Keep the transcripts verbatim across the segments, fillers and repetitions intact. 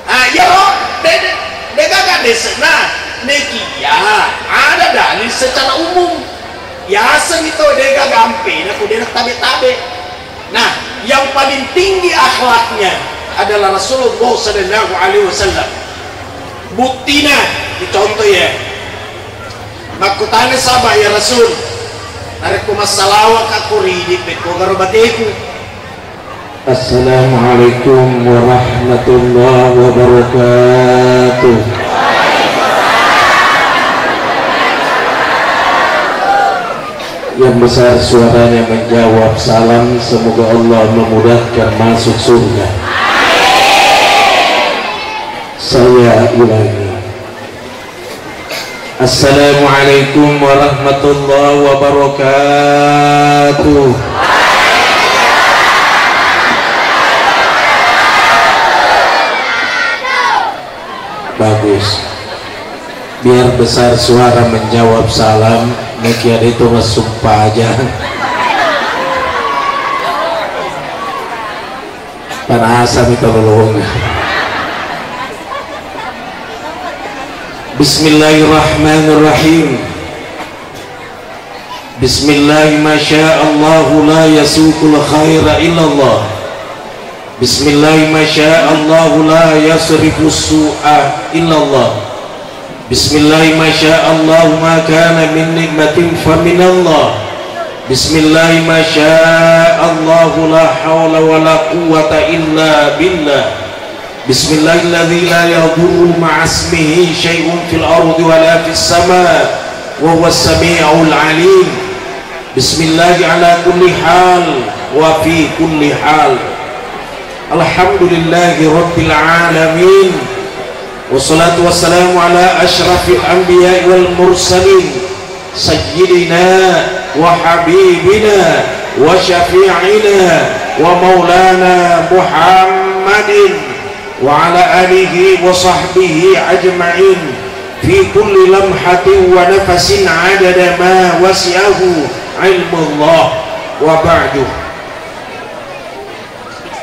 Ah, iyaro, de-, de-, degaga dese'na, nekiya ada dalil secara umum. Yaseng itu degaga ampena ko de' tabe-tabe. Nah, yang paling tinggi akhlaknya adalah Rasulullah sallallahu alaihi wasallam. Buktina, dicontoh ya. Makkutana sahaba, "Ya Rasul, narekko massalawa ka ko ridi, pekko garo bateku?" Assalamualaikum warahmatullahi wabarakatuh. Yang besar suaranya menjawab salam, semoga Allah memudahkan masuk surga. Saya ulangi. Assalamualaikum warahmatullahi wabarakatuh. Bagus. Biar besar suara menjawab salam, nekiya de' to massumpajang. Panasami tololonga. Bismillahirrahmanirrahim. Bismillah, masya Allah, la yasuqul khaira illallah. Bismillah, masya Allah, la yasrifu su'a illallah. Bismillah, masya Allah, ma kana min nikmatin faminallah. Bismillah, masya Allah, la haula wala quwwata illa billah. Bismillahilladzi la yadurru ma'asmihi syai'un fil ardi wala fis sama, wa huwas sami'ul alim. Bismillah ala kulli hal wa fi kulli hal. Alhamdulillahi rabbil alamin. Wassalatu wassalamu ala asyrafil anbiya'i wal mursalin, sayyidina wa habibina wa syafi'ina wa maulana Muhammadin wa ala alihi wa sahbihi ajma'in fi kulli lamhatin wa nafasin adada ma wasi'ahu ilmullah, wa ba'du.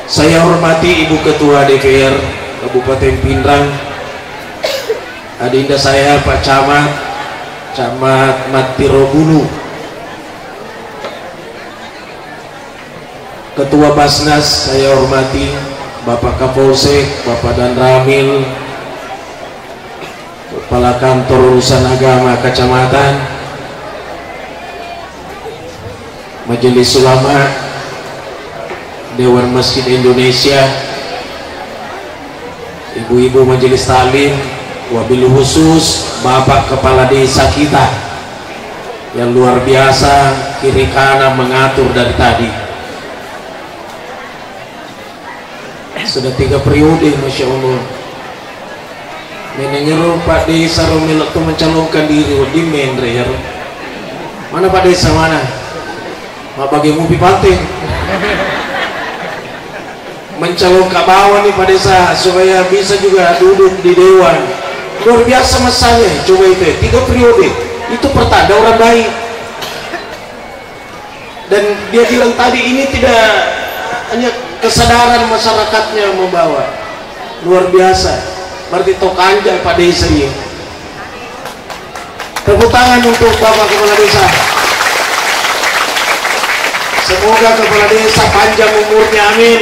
Saya hormati Ibu Ketua D P R Kabupaten Pinrang, adinda saya Pak Camat, Camat Mattiro Bulu, Ketua Basnas saya hormati, Bapak Kapolsek, Bapak Danramil, Kepala Kantor Urusan Agama Kecamatan, Majelis Ulama, Dewan Masjid Indonesia, ibu-ibu Majelis Taklim, wabil khusus Bapak Kepala Desa kita yang luar biasa kiri kanan mengatur dari tadi. Sudah tiga periode, Masya Allah. Menengero Pak Desa ro melo tu mencalonkan diri, wedding menre iyaro. Mana Pak Desa, mana? Mabbage mupi panteng. Mencalonkan bawa nih Pak Desa supaya bisa juga duduk di dewan. Luar biasa masanya, coba itu ya, tiga periode. Itu pertanda orang baik. Dan dia bilang tadi, ini tidak hanya kesadaran masyarakatnya membawa. Luar biasa. Berarti tokanja Pak Desa ini. Tepuk tangan untuk Bapak Kepala Desa. Semoga Kepala Desa panjang umurnya, amin.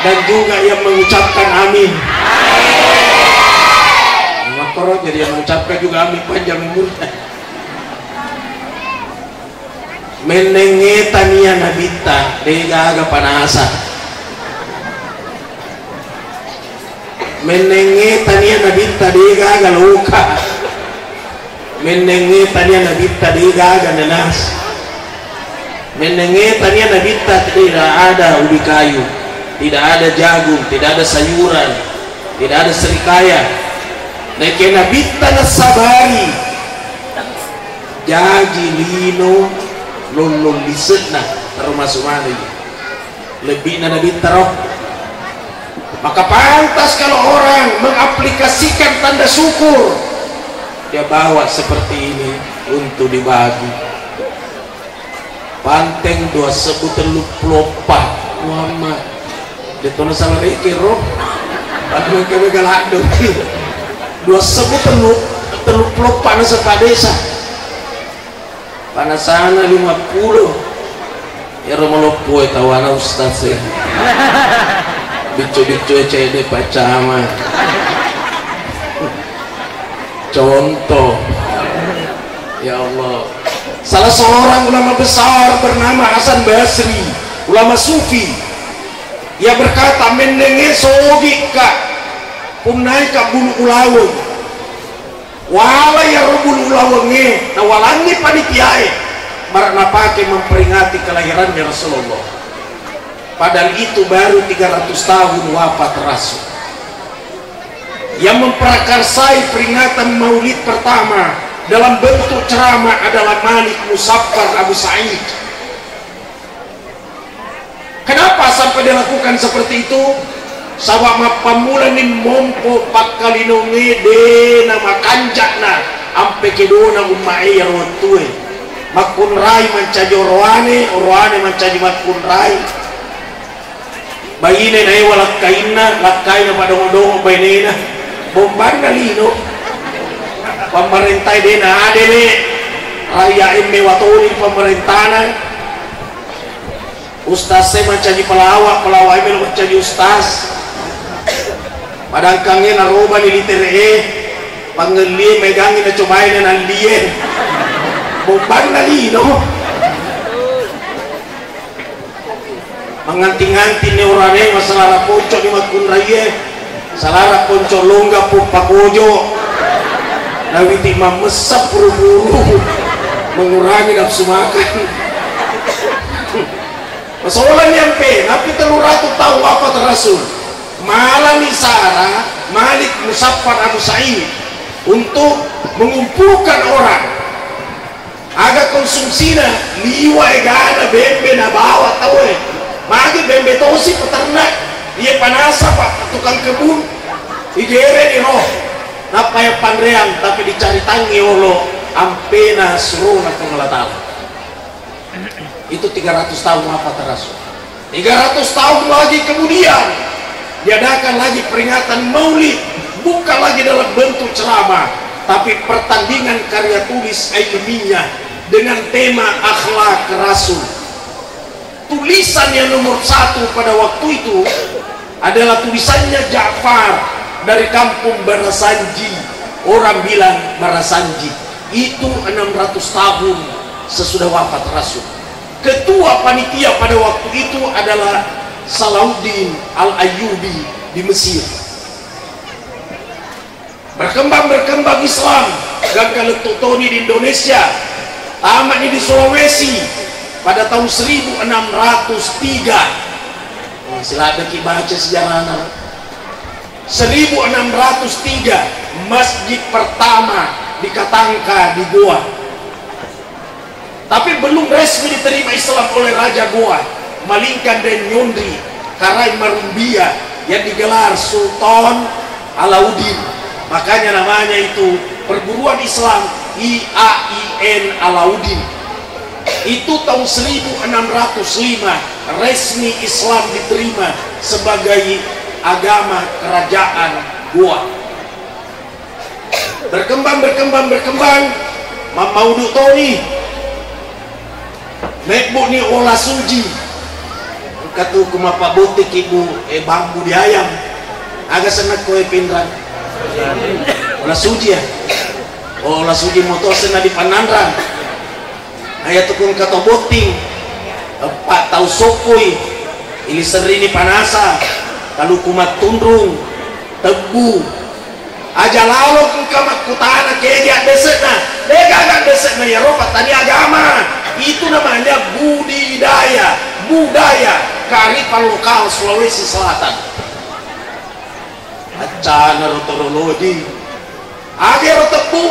Dan juga yang mengucapkan amin. Makoro jadi yang mengucapkan juga amin, panjang umurnya. Mennengnge tania nabitta, degaga panasa. Mennengnge tania nabitta, degaga loka. Mennengnge tania nabitta, degaga nanas. Mennengnge tania nabitta, tidak ada ubi kayu, tidak ada jagung, tidak ada sayuran, tidak ada serikaya. Naike nabitta nasabari, jaji lino lollong lise'na, termasuk maneng. Lebbi'na nabitta ro. Maka pantas kalau orang mengaplikasikan tanda syukur, dia bawa seperti ini untuk dibagi. Panteng dua sebbu telluppulo eppa, Muhammad. Itu na salah rekeng ro. Pada mengkeme galaddo. Dua sebu tellu, tellu puluh panas Pak Desa. Panasana lima puluh. Ero maloppo e tawana ustaz e. Biccu-biccu e cede pacama. Contoh. Ya Allah. Salah seorang ulama besar bernama Hasan Basri, ulama sufi. Ia berkata, mennenge sogi ka, punnai ka bulu ulaweng. Wala iyaro bulu ulawengnge nawalanni panitiae, bara napake memperingati kelahirannya Rasulullah. Padahal itu baru tiga ratus tahun wafat Rasul. Yang memperakarsai peringatan Maulid pertama dalam bentuk ceramah adalah Malik Musaffar Abu Sa'id. Kenapa sampai dilakukan seperti itu? Saba' mappammulani mompo pakkalinongnge de' namakanja'na ampe kedona umma'e iyaro wettue. Makkunrai mancaji orowane, orowane mancaji makkunrai. Baine naewa lakkainna, lakkaina padongo-dongo bainena. Bombanna lino. Pammarentae de' naadele. Raya emmewa toni pamarentana. Ustaz e mancaji pelawa, pelawa e melo mancaji ustaz. Padangkangnge narobani litere e, pangellie maegangngi nacobai na nallie. Bombanna lino. Manganti-nganti ni urane masalah ponco ni makkunraie. Salara ponco longga puppakojo. Nawiti mammessa puru-puru. Mengurangi nafsu makan. Masolani ampe, nappi tellu ratu taung wafat Rasul. Malani Sara Malik Musaffar Abu Sa'id untuk mengumpulkan orang. Aga konsumsina, liwa egana bembe nabawa tauwe. Magi bembe tosi peternak, iye panasa pa tukang kebun. Igere ni roh. Nappa ya panreang, tapi dicari tangi olo ampena surona Puang Allah Ta'ala. Itu tiga ratus tahun wafat Rasul. Tiga ratus tahun lagi kemudian, diadakan lagi peringatan Maulid, bukan lagi dalam bentuk ceramah, tapi pertandingan karya tulis ilmiah dengan tema akhlak Rasul. Tulisan yang nomor satu pada waktu itu adalah tulisannya Ja'far dari kampung Barasanji. Orang bilang Barasanji. Itu enam ratus tahun sesudah wafat Rasul. Ketua panitia pada waktu itu adalah Salahuddin Al-Ayyubi di Mesir. Berkembang, berkembang Islam, gangka lettu toni di Indonesia, tamani di Sulawesi pada tahun seribu enam ratus tiga. Oh, siladdeki baca sejarahna. Seribu enam ratus tiga, masjid pertama di Katangka di Gowa. Tapi belum resmi diterima Islam oleh Raja Gowa, melainkan Deng Nyondri, Karaeng Marumbia yang digelar Sultan Alauddin. Makanya namanya itu perguruan Islam I A I N Alauddin. Itu tahun seribu enam ratus lima resmi Islam diterima sebagai agama kerajaan Gowa. Berkembang, berkembang, berkembang. Mammaudu toni. Mebbu ni ola suji. Engka tu ku mappabbotting ki bu, eh, bambu di ayam. Aga senna ko, eh, Pinrang? Ola suji ya? Oh, ola suji moto senna di Pananrang. Aya tukung kato botting, eppa tau sokkoi, ili serrini panasa, kaluku mattunrung, tebbu. Aja lalo engka makkutana kegi addese'na, de gaga addese'na iyaro pattani agama. Itu namanya budidaya, budaya kearifan lokal Sulawesi Selatan. Accana ro toroloji. Aga ero tebbu,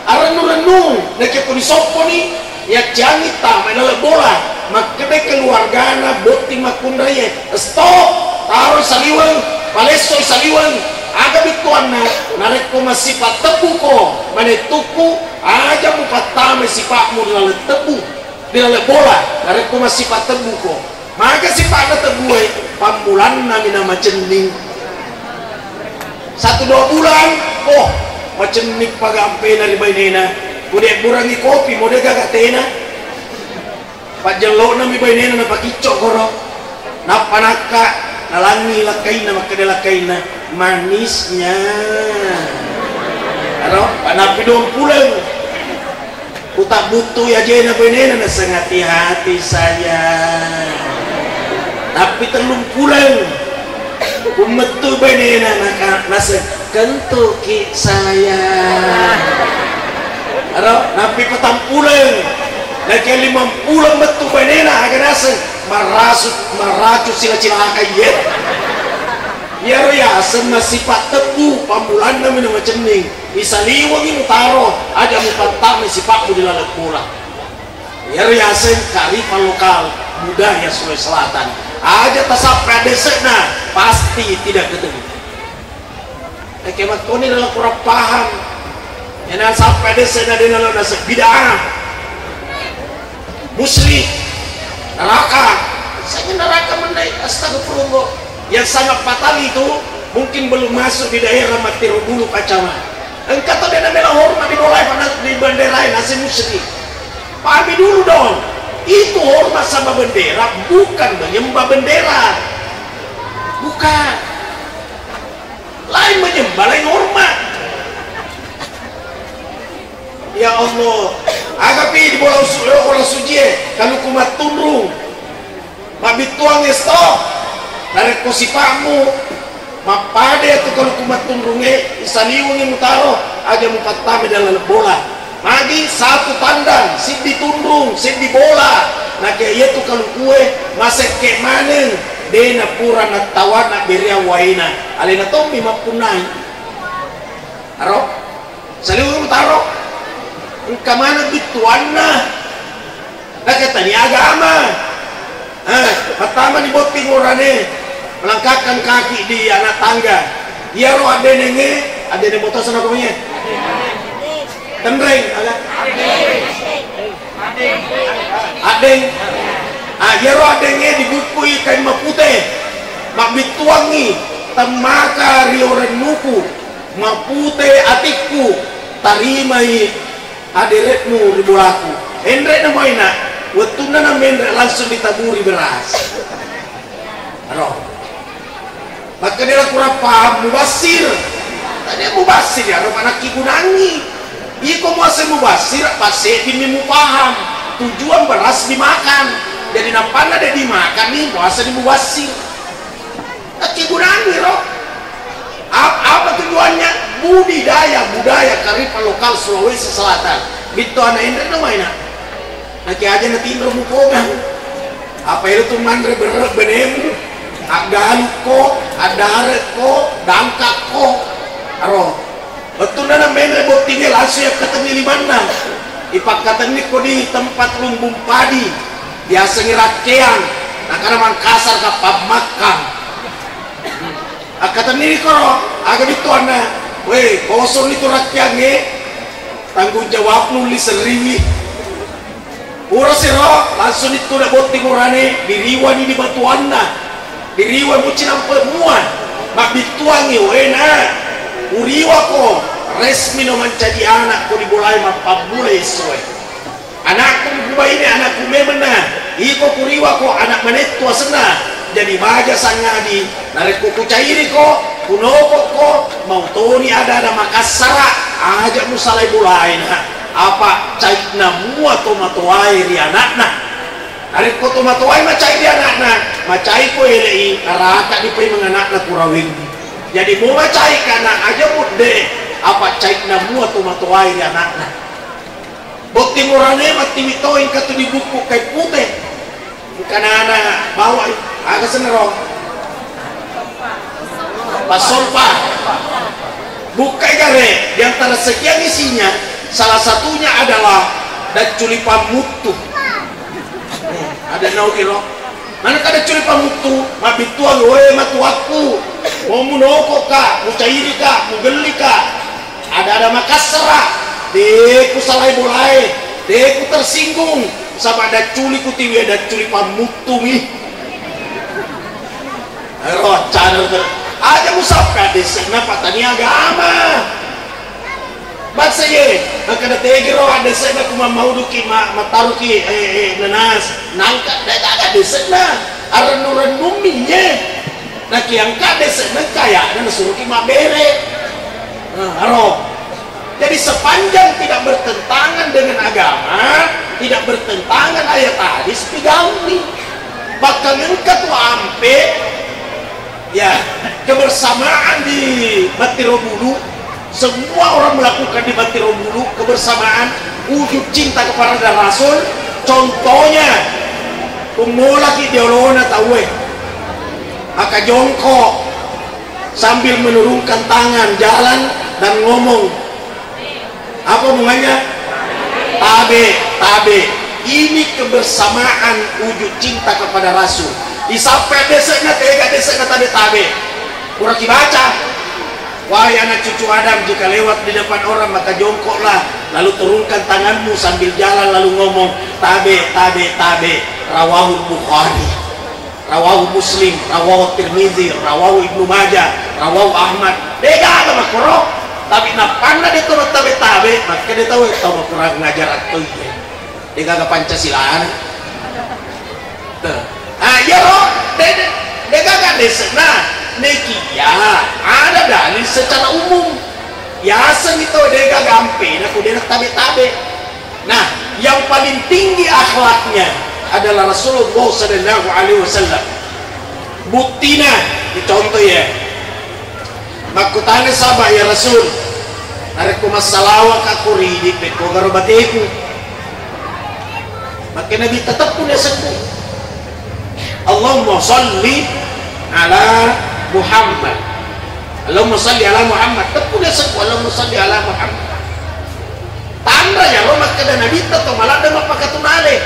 arennu-rennu, nakke ko disopponi, yacciangi tama laleng bola, makkeda keluargana botting makkunraie, "Stop, taroi saliweng, palessoi saliweng." Aga bittuanna, narekko massipa tebbuko, manettukku, aja mupattamai sipa'mu ri laleng tebbu, ri laleng bola, narekko massipa tebbuko. Maga sipa'na tebbue, pammulanna mi namacenning. Satu dua bulan, oh, macenning pagampena ri bainena. Ku debburangi kopi, mo de gaga tena. Pajjello'na mi bainena napakicco koro. Nappa nakka, nalangi lakkainna, makkeda lakkainna, "Manisnya." Aro, panappi duang puleng. Utabbuttui ajena bainena naseng, "Hati-hati sayang." Nappi tellung puleng. Kummettu bainena naka-, naseng, "Kentuki sayang." Aro, nappi patang puleng. Nake limang puleng mettu bainena aga naseng, "Marasu, maracu sila-cilaka iye." Iyaro yaseng masipa tebbu, pammulanna mi namacenning. Isaliwengi mutaro, aja mupattama sipa'mu di laleng bola. Iyaro yaseng kearifan lokal budaya Sulawesi Selatan. Aja tasappa dese'na, pasti tidak ketemu. Eke makkoni nala kurang paham. Ena sappa dese'na dena lo naseng bid'ah. Musyrik, neraka. Saya neraka mendai, astagfirullah. Yang sangat fatal itu mungkin belum masuk di daerah Matiro Bulu, Pacaman. Engka to dena mela hormat di bola, di bendera, nasi musyrik. Pahami dulu dong. Itu hormat sama bendera bukan menyembah bendera. Bukan. Lain menyembah, lain hormat. Ya Allah, agapi di bola usu-, bola sujie, kaluku mattunrung. Mabbittuang esto. Narekko sipa'mu mappade atu kaluku mattunrunge, isaliwengi mutaro, aja mupattame dalam bola. Magi satu tandang, siddi tunrung, siddi bola. Nake iyatu kalukue masekke maneng, de napura nattawa nabbereang waena. Alena tommi mappunnai. Aro? Saliweng taro. Engka maneng bittuanna. Nakatani agama. Eh, pertama ni botting urane, melangkahkan kaki di anak tangga. Iyaro addenenge, addene moto sana komengnge. Tenreng, aga? Addeng. Ah, iyaro addengnge dibukkui kain mapute, mabbittuangngi, temmaka ri orennuku, mapute atikku, tarimai adere'mu ri bolaku. Enre'na maina, wettunna namenre langsung ditaburi beras. Ro. Makkedala kurang paham mubassir. Tania mubassir ya, ro manakki gunangi. Iko muaseng mubassir, passeddimi mupaham. Tujuan beras dimakan. Jadi nappanna de dimakan ni, muaseng mubassir. Nakki gunangi ro. Ap-, apa tujuannya? Budidaya, budaya kearifan lokal Sulawesi Selatan. Bitto ana enre no maina. Naki aja na tinro mupogang. Apa ero tu manre berre benemu, aggalukko, addarekko, dangkakko. Aro. Wettunna na menre bottingnge langsung yakkatenni limanna. Ipakkatenni ko di tempat lumbung padi. Biasangi rakkeang. Nakana Mangkasar ka pammakkang. Akkatenni koro, aga bittuanna. Weh, kosong itu rakkeangnge. Tanggung jawabmu li serriwi. Pura siro, langsung itu na botting urane, diriwani di batuanna. Diriwa muci nampe mua. Mabbittuangi, wena. Uriwako, resmi no mancaji anakko di bolae mappammula essoe. Anakku mukubaine, anakku memenna. Iko kuriwako, anak manettu asenna. Jadi baja sangadi. Narekko kucairiko, kunokokko, mautoni ada-ada Makassara, aja musalai bolaena. Apa caikna mua tomatoae ri anakna. Narekko tomatoae macai ri anakna, macaiko elei, naraka dipaimeng anakna kuraweng. Jadi mo macai kana aja mudde, apa caikna mua tomatoae ri anakna. Botting urane mattiwi to engka tu dibukku kai pute. Engka nana bawai, aga senero? Passompa. Bukkai gare, di antara sekian isinya, salah satunya adalah dacculi pammuttu. Hmm, ada naukiro. Mana kada culi pammuttu, mabbittuang, "Woe matuakku, mau munokokka, mucairika, mugellika." Ada-ada Makassara, de kusalai bolae, de ku tersinggung, saba dacculi kutiwi dacculi pammuttumi. Ero channel ter-, aja musappe addesse'na patani agama. Bangsa ye, makkeda tegero addesse'na ku mammauduki ma-, mattaruki, eh, eh, nanas. Nangka de gaga addesse'na. Arennu-rennummi ye. Nakiangka addesse'na kaya'na nasuruki mabbere. Nah, aro. Jadi sepanjang tidak bertentangan dengan agama, tidak bertentangan ayat hadis, digauni. Bahkan engka tu ampe, ya, kebersamaan di Battiro Bulu, semua orang melakukan di Battiro Bulu, kebersamaan, wujud cinta kepada Rasul. Contohnya, pemulaki diolona tauwe, maka jongkok, sambil menurunkan tangan, jalan dan ngomong. Apa omongannya? Tabe, tabe. Ini kebersamaan wujud cinta kepada Rasul. Isappe addesse'na, tega addesse'na tabe-tabe. Pura kibaca. Wahai anak cucu Adam, jika lewat di depan orang, maka jongkoklah, lalu turunkan tanganmu sambil jalan, lalu ngomong, "Tabe, tabe, tabe." Rawahul Bukhari. Rawahu Muslim, rawahu Tirmizi, rawahu Ibnu Majah, rawahu Ahmad. Degaga makkoro, tapi nappanna de to mattabe-tabe, makkeda tau, tau makurang ngajar atto iye. Degaga Pancasilana. Tuh. Ah, iyaro, de, de, degaga addesse'na. Nekiya ada dalil secara umum. Yaseng itu degaga ampena ko de nattabe-tabe. Nah, yang paling tinggi akhlaknya adalah Rasulullah sallallahu alaihi wasallam. Buktina, ini contoh ya. Makkutana sahabat, "Ya Rasul, narekko massalawaka ko ridi, pekko garo bateku?" Makkeda Nabitta, "Teppu nasengku. Allahumma salli ala Muhammad. Allahumma salli ala Muhammad." Teppu nasengku, "Allahumma salli ala Muhammad." Tanra yaro makkeda Nabitta to maladde mappakatunale.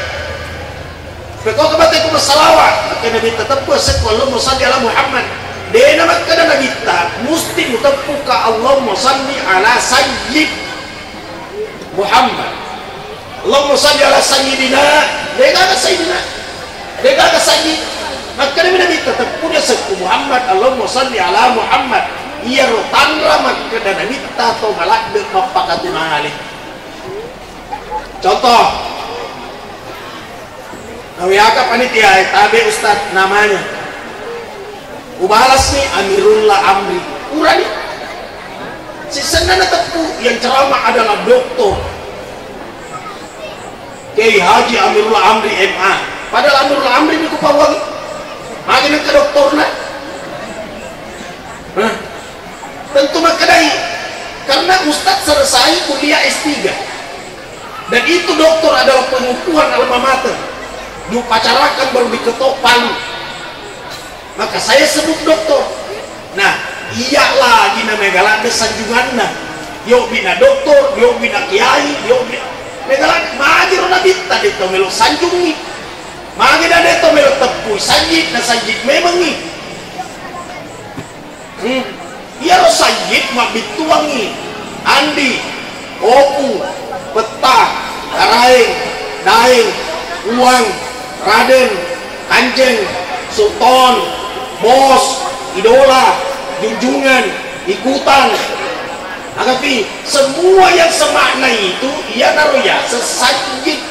Pekko ka bateku massalawat, makkeda Nabitta, "Teppu asekku, Allahumma salli ala Muhammad." Dena makkeda Nabitta, "Musti muteppuka Allahumma salli ala sayyid Muhammad. Allahumma salli ala sayyidina." Degaga sayyidina. Degaga sayyid. Makkeda Nabitta, "Teppu asekku Muhammad, Allahumma salli ala Muhammad." Iyaro tanra makkeda Nabitta to maladde mappakatunale. Contoh, naweaka panitia, eh, tabe Ustaz namanya. Ubalasni Amirullah Amri. Urani. Sisenna nateppu yang ceramah adalah doktor Kiai Haji Amirullah Amri M A. Padahal Amirullah Amri niku pawang. Magi nengka doktorna? Hah? Tentu makkedai, karena Ustadz selesai kuliah S tiga. Dan itu doktor adalah pengukuhan alma mater. Diupacarakan baru diketok palu. Maka saya sebut doktor. Nah, iya lagi na mega ladde sanjunganna. Yobbi na doktor, yobbi na kiai, yobbi mega ladde. Magi ro Nabitta de to melo sanjungi. Magi na de to melo teppui, sayyid na sayyid memengi. Hmm. Iyaro sayyid mabbittuangngi Andi, Opu, Petta, Karaeng, Daeng, Uang, Raden, Kanjeng, Sultan, Bos, Idola, Junjungan, Ikutan. Agapi, semua yang semakna itu, iyanaro yaseng sayyid.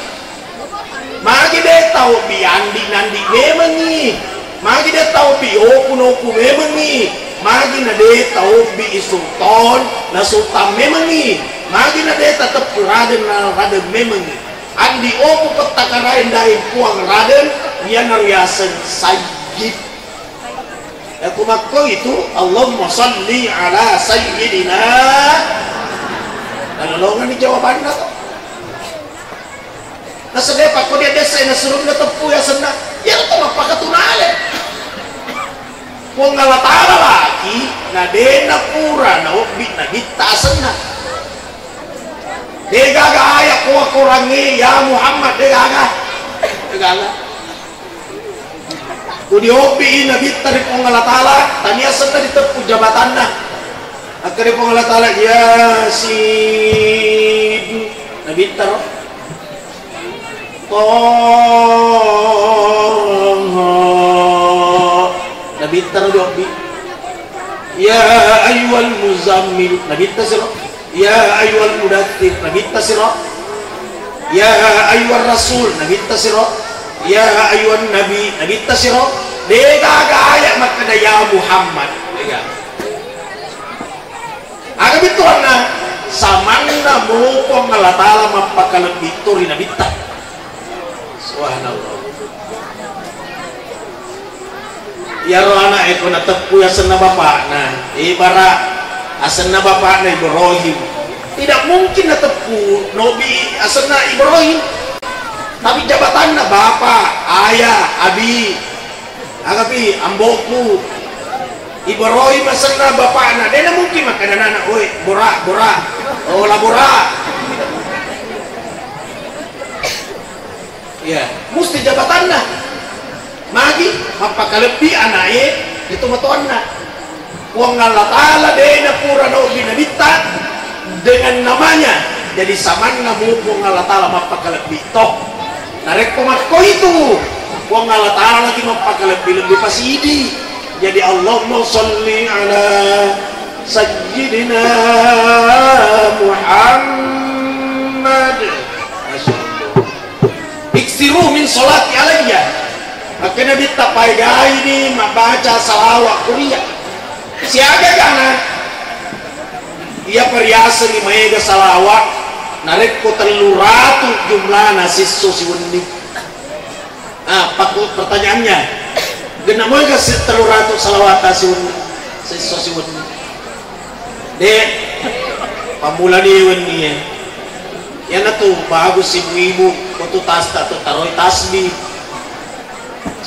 Magi de taobbi andi nandi memengi, magi de taobbi opu nopu memengi, magi na de taobbi sultan na sultan memengi, magi na de tateppu raden na raden memengi. Andi opu petta karaeng daeng puang raden, iyanaro yaseng sayyid. Yakko makko itu, Allahumma salli ala sayyidina. Nalolongeng ni jawabanna to. Nasaba pakko dia desa na suruh na teppu ya senna. Ya to mappakatunale. Puang Allah Ta'ala lagi, na dena pura na obbi na bitta senna. Degaga ayat ko Qurangnge, ya Muhammad, degaga. Degaga. Ku diobbi i Nabitta ri Puang Allah Ta'ala, tania senna diteppu jabatanna. Akkeda Puang Allah Ta'ala, "Yasin." Nabitta ro. Toha. Nabi Taro jobbi. Ya ayyuhal muzammil, nabitta siro. Ya ayyuhal mudaththir, nabitta siro. Ya ayyuhar rasul, nabitta siro. Ya ayyuhan nabi, nabitta siro. Degaga ayat makkeda ya Muhammad. Dega. Aga bettuanna, samanna mupo Allah Ta'ala mappakalebbi to ri nabitta. Subhanallah. Iyaro ana'e ko nateppu asenna bapakna, ibara asenna bapakna Ibrahim. Tidak mungkin nateppu Nabi asenna Ibrahim. Tapi jabatanna bapak, ayah, abi, agapi, amboku. Ibrahim asenna bapakna, dena mungkin makkeda anak, "Oi, bora, bora. Oh, la bora." Iya, musti jabatanna. Magi mappakalebbi ana'e itu matoanna. Puang Allah Ta'ala de napura naobbi nabitta dengan namanya. Jadi samanna mu Puang Allah Ta'ala mappakalebbi to. Narekko makko itu Puang Allah Ta'ala lagi mappakalebbi lebbi pasidi. Jadi Allahumma salli ala sayyidina Muhammad. Masya Allah. Iksiru min sholati alayya. Makanya Nabitta paegaini mabbaca salawat kuria. Siaga gana? Iya pariasengi maega salawat narekko tellu ratu jumlana sisso siwenni. Ah, pakku-, pertanyaannya, gena moega si-, tellu ratu salawat siwenni? Sisso siwenni. Dek, pammula di wenni e. Iyanatu bagus ibu-ibu, ko tu tas-, tu taroi tasbih.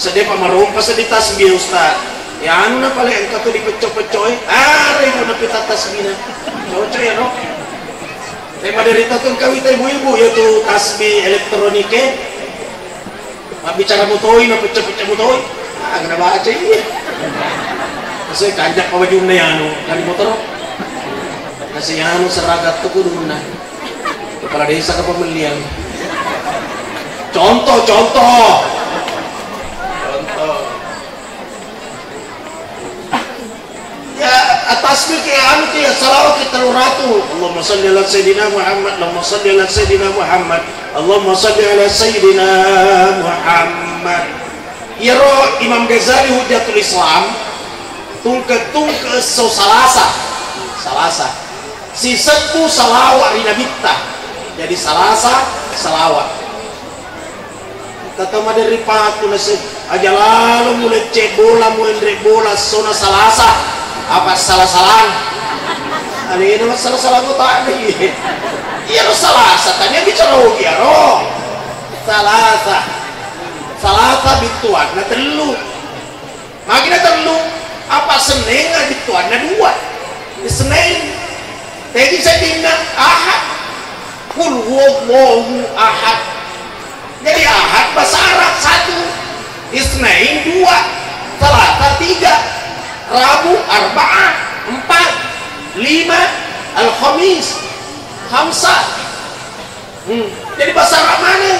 Sedde pa marompa seddi tasbih, Ustaz. Ya anu na pale engka tu dipecco-peccoi. Are ibu na pita tasbihna. Cocok ya, no? Te maderita tu engka wita ibu-ibu ya tu tasbih elektronik e. Mabbicara mutoi, na pecca-pecca mutoi. Ah, kena baca iya. Masih kanjak pa bajunna ya anu, dari motor. Masih anu seragam tu kuduna. Kepala desa ke pemilihan. Contoh, contoh. Contoh. Ya, atas ke anu ke salawat kita tellu ratu. Allahumma salli ala sayyidina Muhammad, Allahumma salli ala sayyidina Muhammad, Allahumma salli ala sayyidina Muhammad. Iyaro Imam Ghazali Hujjatul Islam tungke-tungke esso Salasa. Salasa. Sisebbu salawat ri Nabitta. Jadi Salasa salawat. Tata maderri paku naseng, aja lalo mulecce bola, muenre bola, sona Salasa, apa salah-salah. Alena masalah-salah kota. Iya ro Salasa, tanya bicara ogi aro. Salasa. Salasa bittuanna tellu. Magina tellu, apa Senneng abittuanna dua. Isnain. Tegi sedinna Ahad. Qul huwallahu ahad. Jadi Ahad bahasa Arab satu. Isnain dua. Salasa tiga. Rabu arba'ah empat. Lima. Al-Khamis khamsah. Hmm. Jadi bahasa Arab mana?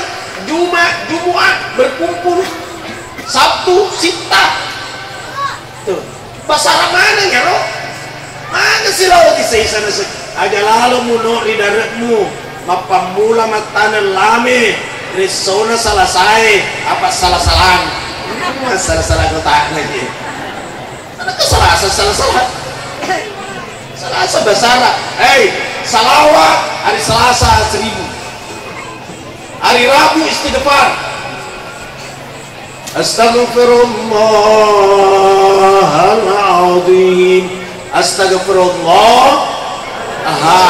Juma, Jumu'ah, berkumpul. Sabtu, sittah. Tuh. Bahasa Arab mana ya, Ro? Mana sih lo di sana se-, aja lalo muno ri darekmu. Mappammula mattana lame. Ressona salasae. Apa salah-salah? Salah-salah kota lagi. Karena ke Salasa, salah-salah. Salasa bahasa Arab. Hei, salawat hari Salasa seribu. Hari Rabu istighfar. Astagfirullahaladzim. Astagfirullah. Aha.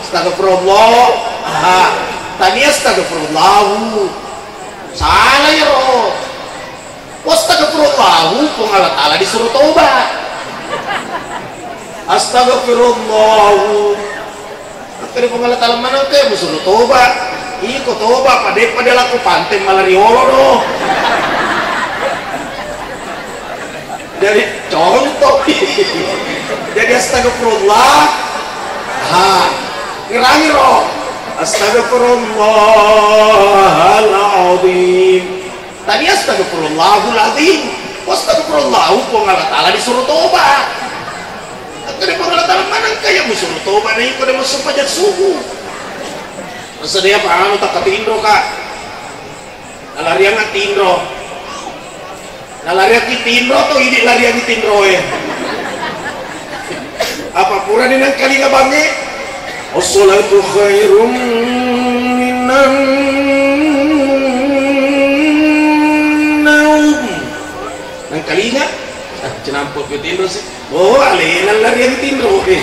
Astagfirullah. Aha. Tania astagfirullahu. Salah ya, Ro. Wastagfirullahu, Puang Allah Ta'ala disuruh toba. Astagfirullahu. Makkeda Puang Allah Ta'ala maneng ke musuruh toba. Iko toba, pada-pada laku pantai malah riolo no. Jadi contoh. Jadi astagfirullah. Ha. Ngirangi ro. Astagfirullahaladzim. Tadi astagfirullahul azim. Astagfirullah, Puang Allah Ta'ala disuruh toba. Akkeda Puang Allah Ta'ala, maneng kaya musuro toba na iko de massumpajang subuh. Sedia apa anu tak tinro ka. Nalariang tinro. Nalariang tinro to idi lariang tinro e. Apa purani nangkalinga bangnge? As-salatu khairum minan naum. Nangkalinga? Ah, cinampe' pi tinro sih. Oh, alena lariang tinro e.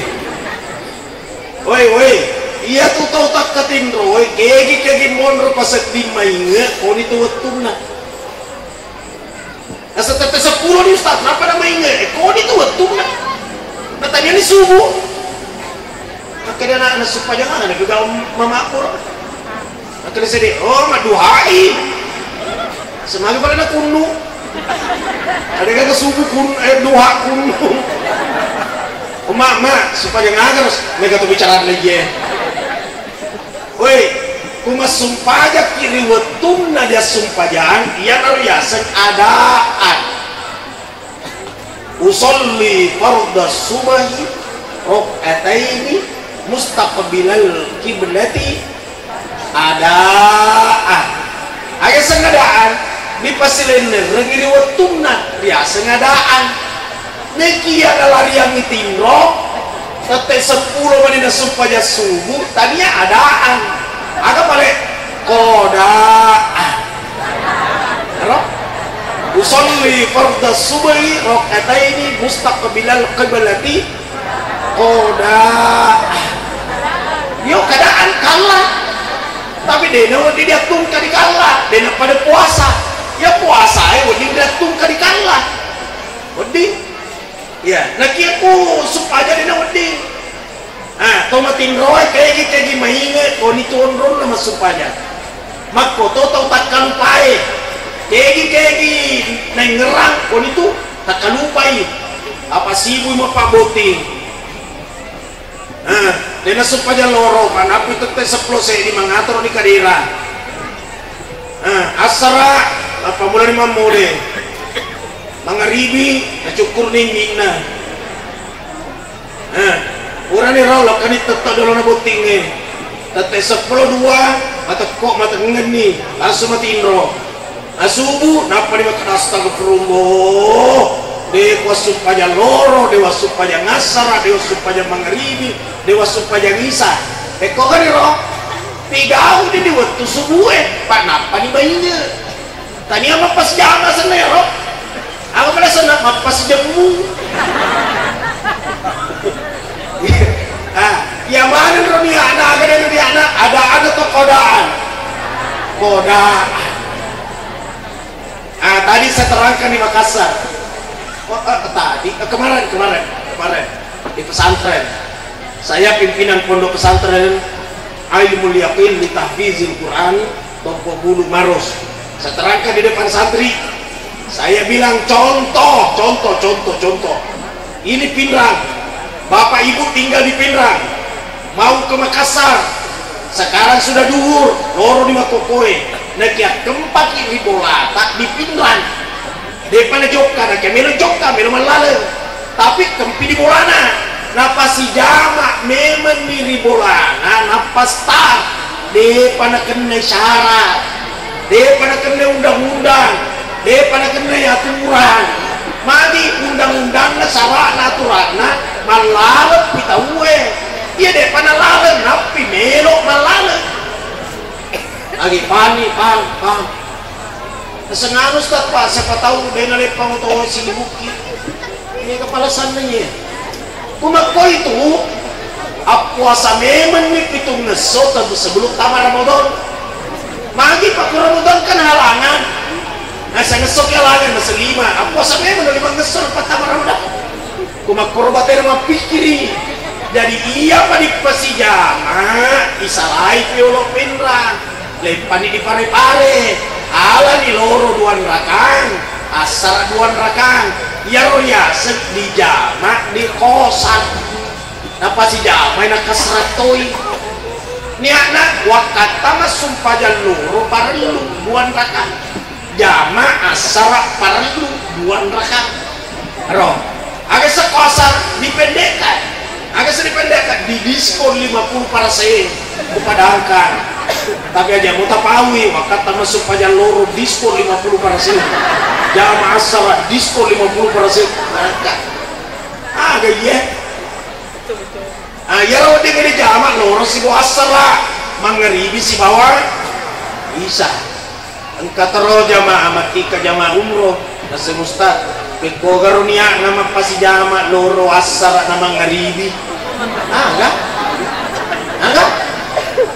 Woi, woi, iya tu tau takkatinro, woi, kegi-kegi monro pasedding mainge, koni tu wettunna. Asa tette seppulo ni Ustaz, napa na mainge? Eh, koni tu wettunna. Na tania ni subuh. Makkeda na, na supajang aga na juga mamakmur. Makkeda seddi, oh, madduhai. Semagi pada na kunnu. Ada kata subuh kun, eh, duha kunnu. Oh, mak, mak, supajang aga terus. Mega tu bicara lagi ya. Woi, ku massumpajakki ri wettunna diassumpajang, iyanaro yaseng adaan. Usolli farda subahi rokataini mustaqbilal kiblati adaan. Aga yaseng adaan? Dipasilennerengngi ri wettunna, riaseng adaan. Nekia nalariangngi tinro, tette seppulo mani nassumpajang subuh, tania adaan. Aga pale? Kodaan. Ero? Usolli farda subahi rokataini mustaqbilal qiblati kodaan. Yo kadaan kalla. Tapi dena wedding diattungka di kalla, dena pada puasa. Ya puasa e wedding diattungka di kalla. Wedding. Iya, nakia ku supaya dena wedding. Ah, to matinroe kegi-kegi mainge koni tu onronna massumpajang. Makko to tau takkalupae. Kegi-kegi naingerang koni tu takkalupai. Apa sibui mappabbotting. Ah, dena supaya loro, panapi tette seppulo seddi mangatoro di kadera. Ah, assara, apa mulani mammode. Mangaribi, nacukkurni minna. Eh, purani ro lokkani tette dolona bottingnge. Tette seppulo dua, matekko matengngenni, langsung matinro. Asubu, nappa ni makkeda, astagfirullah. De wassumpajang loro, de wassumpajang assara, de wassumpajang mangaribi, de wassumpajang isa. Ekko gani ro, pigau di, di wettu subue, pa nappa ni mainge. Tania mappasijama senna ero. Aga pada senna mappasijemmu. Ah, iya maneng ro niana, aga dena niana, ada-ada to kodaan. Kodaan. Ah, tadi saya terangkan di Makassar. Oh, eh, tadi, eh, kemarin, kemarin, kemarin di pesantren. Saya pimpinan pondok pesantren Ilmul Yaqin li Tahfizil Quran, Tompo Bulu Maros. Saya terangkan di depan santri. Saya bilang contoh, contoh, contoh, contoh. Ini Pinrang. Bapak Ibu tinggal di Pinrang. Mau ke Makassar. Sekarang sudah duhur, loro di makkokkoe. Nakiakkempaki ri bolata di Pinrang. Depa najokka, nakia melo jokka, melo mallaleng. Tapi kempi di bolana. Napasijama memeng ni ri bolana, nappa start. Depa nakenna syarat. Depa nakenna undang-undang. Depa nakenna aturan. Magi undang-undangna, syaratna, aturanna, mallaleng pi tauwe. Iya depa nalaleng, nappi melo mallaleng. Lagi pani, pang, pang. Nasenganu Ustaz, Pak, siapa tahu de naleppang oto sibukki. Ini kepala sanna ye. Kumakko itu, appuasa memeng ni pitung ngesso tentu sebelum tama Ramadan. Magi Pak, ku Ramadan kan halangan. Nah, saya ngesso ke halangan, ngesso lima. Appuasa memeng lima ngesso lepas tama Ramadan. Kumakkoro batena mappikkiri. Jadi iya pa dipasijama, isalai piolo Pinrang. Leppani di Pare-Pare. Alani loro duan rakang, assara duan rakang. Iyaro riaseng dijama di kosan. Napasijamai nakasrattoi. Niatna wakkatta massumpajang loro parellu duan rakang. Jama assara parellu dua rakaat. Ro. Aga sekko assara dipendekkan. Aga se dipendekkan, di diskon lima puluh persen. Kupadangkan. Tapi aja mau tapawi, waktu tamasuk pajang loro diskon lima puluh persen. Jama assara diskon lima puluh persen. Aga iya. Ah, iyaro wedding ri jama loro sibawa assara, mangngaribi sibawa isa. Engka tero jamaah mattika jamaah umroh, naseng ustaz, pekkogaro niatna mappasijama loro assara na mangngaribi. Aga? Aga?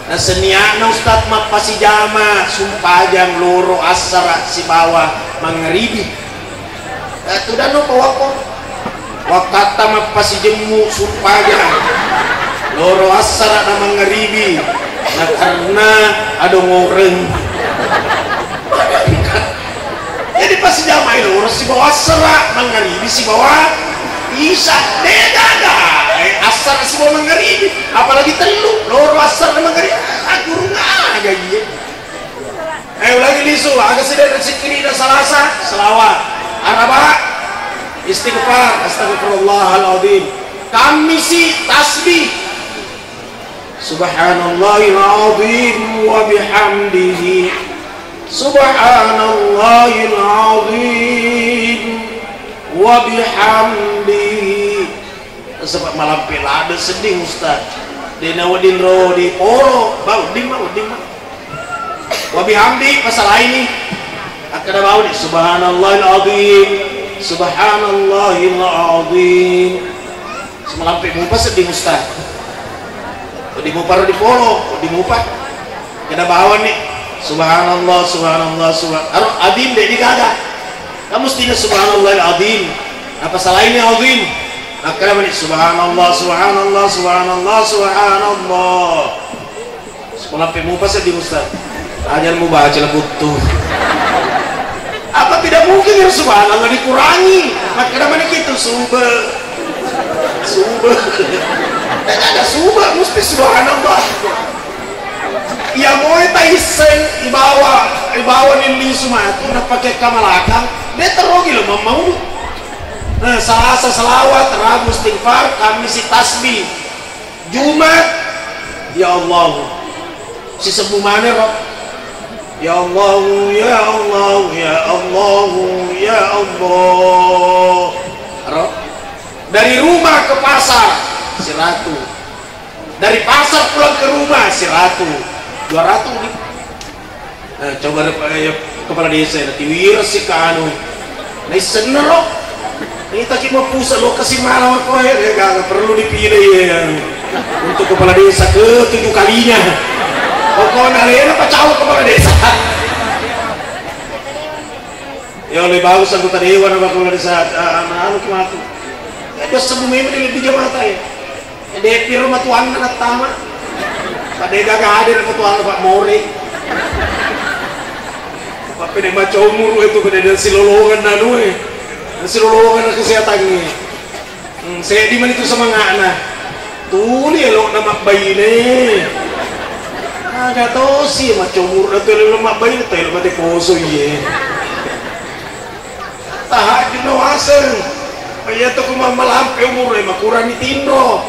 Naseng niatna ustaz mappasijama sumpajang loro assara sibawa mangngaribi. Eh, tudang no pawakko. Wakkatta mappasijemmu sumpajang. Loro assara na mangngaribi. Na karena adongoreng. Jadi pas jamai loro sibawa assara, mangngaribi sibawa isa. Degaga. Eh, assara sibawa mangngaribi. Apalagi tellu. Loro assara na mangngaribi. Ah, guru ngaga iye. Eh, ulangi lisu, aga seddi zikirina Salasa, selawat. Araba, istighfar, astagfirullahaladzim. Kammisi, tasbih. Subhanallahil azim wa bihamdihi. Subhanallahil azim wa bihamdihi. Sebab malampe ladde sedding ustaz. Dena wedding ro di poro, ba wedding ma, wedding ma. Wa bihamdi, pasalaini. Akkeda bawani, subhanallahil azim, subhanallahil azim. Semalampe mupa sedding ustaz. Wedding mupa ro di poro, wedding mupa. Keda bawani, subhanallah, subhanallah, subhan-, aro azim de digaga. Kamu mestinya subhanallahil azim. Napasalaini azim. Akkeda mani subhanallah, subhanallah, subhanallah, subhanallah. Sekolah pe mupa sedding ustaz. Ajar mubaca lebuttu. Apa tidak mungkin yang subhanallah dikurangi? Makkeda mani kitu sube. Sube. Tidak ada sube, mesti subhanallah. Iya moe taisseng ibawa, ibawa nilli sumatu napake kamalakang, de terogi lo mammaudu. Nah, Salasa salawat, Rabu istighfar, Kammisi tasbih. Jumat, ya Allah. Sisebbu maneng ro. Ya Allah, ya Allah, ya Allah, ya Allah. Ro. Dari rumah ke pasar, siratu. Dari pasar pulang ke rumah, siratu. Dua ratu ni. Eh, coba ada, eh, kepala desa, nanti wirasi ke anu. Naissenna ro. Ini taki mau pusat lokasi mana, Mak, koe? Eh, gak, gak perlu dipilih ya. Untuk kepala desa ketujuh kalinya. Pokoknya lena pacau kepala desa. Ya, lebih bagus anggota dewan apa kepala desa, ah, anu, anu, matu. Ya, dia sebelum ini lebih jamaah ya. De piro matuanna nattama. Pada gaga hadir matuanna, Pak, more. Pak, pede maca umur itu, pede dan silolongan anu e. Dan silolongan kesehatan ni. Hmm, seddi mani tu semangatna. Tuli elokna mabbaine. Aga tosi maca umur tu elok mabbaine, tu elok mate poso iye. Tahajud no aseng. Iya tu kuma malampe umur e, makurani tinro.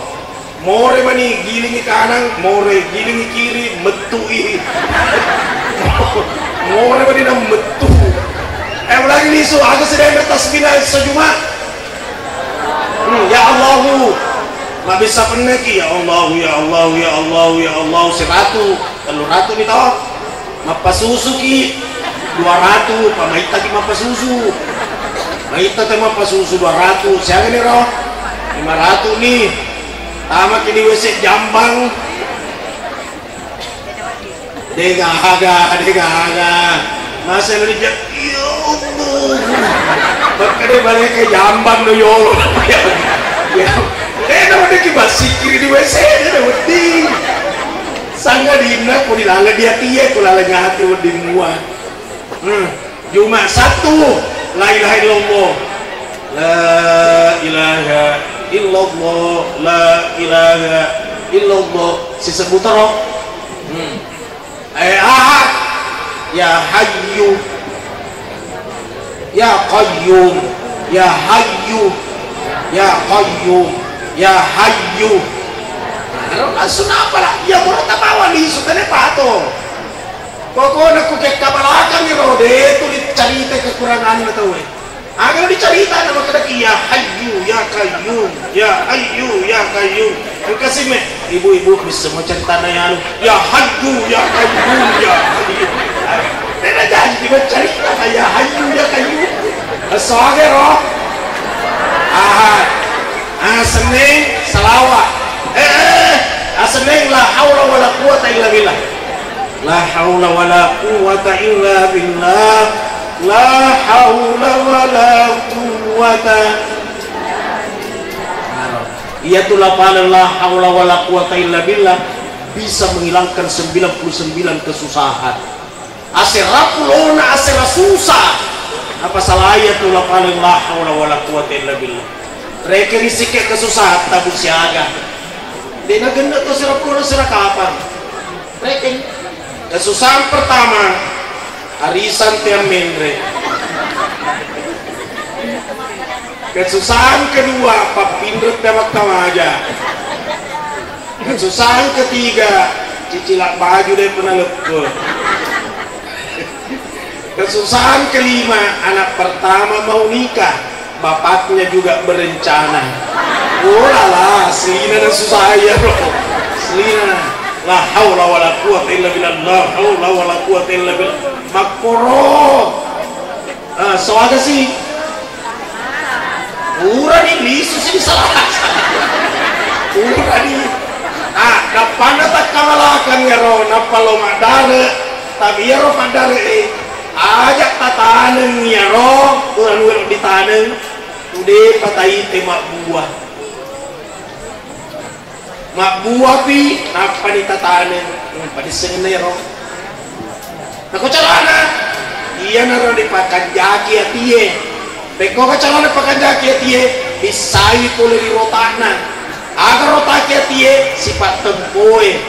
More mani gilingi kanang, more gilingi kiri, mettui. More mani nang mettu. Eh, ulangi lisu, aga seddi tasbihna sejuma? Hmm, ya Allahu. Mabissa penneki, ya Allahu, ya Allahu, ya Allahu, ya Allahu, siratu, tellu ratu ni to. Mappasusuki dua ratu, pamaittaki mappasusu. Maitta te mappasusu dua ratu, siaga ni ro? Lima ratu ni. Tamaki di W C jambang. Degaga, degaga. Masa lu dijak, ya Allah. Makkeda balik ke jambang no yolo. Ya. Eh, nama deki basikiri di W C, dia wedding. Sangga dinna, ko dilala dia tie, ko lala ngati wedding mua. Hmm. Juma, Sattu, la ilaha illallah. La ilaha illallah, la ilaha illallah. Sisebbu taro. Hmm. Eh, Ahad, ya Hayyu. Ya Qayyum, Ya Hayyu, Ya Qayyum, Ya Hayyu. Nah, langsung apa lah? Ya, baru tabawa lisu, tene pato. Pokokna ku kekka balakang ro, de tu dicarita kekuranganna tau e. Aga dicarita na makkeda, "Ya Hayyu, Ya Qayyum, Ya Hayyu, Ya Qayyum." Engka si me, ibu-ibu, bisa mau cerita na ya anu, "Ya Hayyu, Ya Qayyum, Ya Hayyu." Tena jadi dibaca cerita, "Ya Hayyu, Ya Qayyum." Soage ro. Aha. Ah, Senin, salawat. Eh, eh, eh. Ah, Senin, la haula wala quwata illa billah. La haula wala quwwata illa billah. La haula wala quwwata. Iyatu lafaleng la haula wala quwwata illa billah bisa menghilangkan sembilan puluh sembilan kesusahan. Asera pulona, asera susah. Apa salai iyatu lafaleng la haula wala quwwata illa billah. Rekeng isikke kesusahan tabu siaga. Dena genna tu asera pulona, asera kapang. Rekeng. Kesusahan pertama, arisan te ammenre. Kesusahan kedua, pappinreng te makkamaja. Kesusahan ketiga, cicila baju de pernah leppe. Kesusahan kelima, anak pertama mau nikah. Bapaknya juga berencana. Oh lala, selina na susah ya, bro. Selina. La haula wala quwwata illa billah. La haula wala quwwata illa billah. Makkoro. Ah, soaga sih? Urani lisu sih salah. Urani. Ah, nappanna takkamalakang ero, nappa lo maddare. Tapi ero maddare, eh, aja tataneng ero, urani ero ditaneng. Ude patai te mabbua. Mabbuapi, nappani tataneng, padissengenna ero. Nako carana, iyanaro dipakanjaki atie. Pekko carana pakanjaki atie, bissai pole ri rotana. Aga rotaki atie, sifat tempoe.